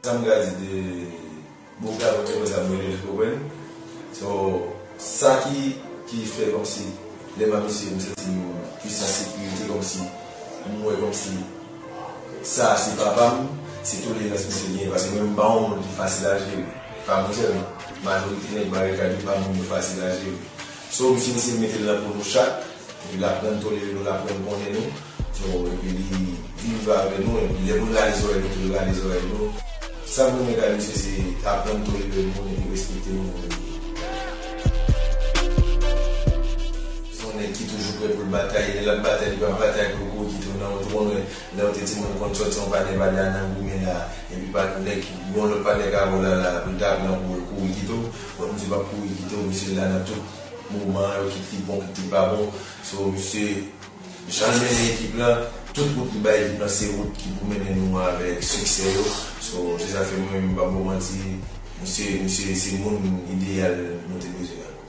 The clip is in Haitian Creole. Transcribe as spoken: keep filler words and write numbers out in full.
Sa m ka di de Boga, mwen te konsa mwen rele l, konprann? So, sa ki, ki fè kòmsi, lè m ap misye, m santi m plis an sekirite, kòmsi, m wè kòmsi, sa se papa m, se tolerans misye genyen, paske mwen m pa yon moun ki fasil a jere, pa mwen sèlman, majorite nèg Mareka yo pa moun yo fasil a jere. So, misye eseye mete l nan po nou chak, epi l aprann tolere nou, l aprann konnen nou, so, epi li viv avè nou, epi lè pou l rale zòrèy nou tou, l rale zòrèy nou. Sa m renmen gade misye se aprann tolere moun epi respekte moun. Se yon nèg ki toujou prè pou l batay, lè l ap batay, li pa batay pou l kouri kite w nan wout ou konn wè, lè w te timoun ou konn sòti yon patnè pa la nan goumen la, epi pa nèg yon lòt patnè ka wè w la la, pou l ta pran pou l kouri kite w, bon misye p ap kouri kite w, misye la nan tout moman yo, kit li bon, kit li pa bon, so misye Jan l mennen ekip la, tout wout li bay ekip la se wout ki pou mennen nou avèk siksè yo. So, se sa fè mwen menm m p ap ba w manti, misye, misye se moun ideyal nou te bezwen an.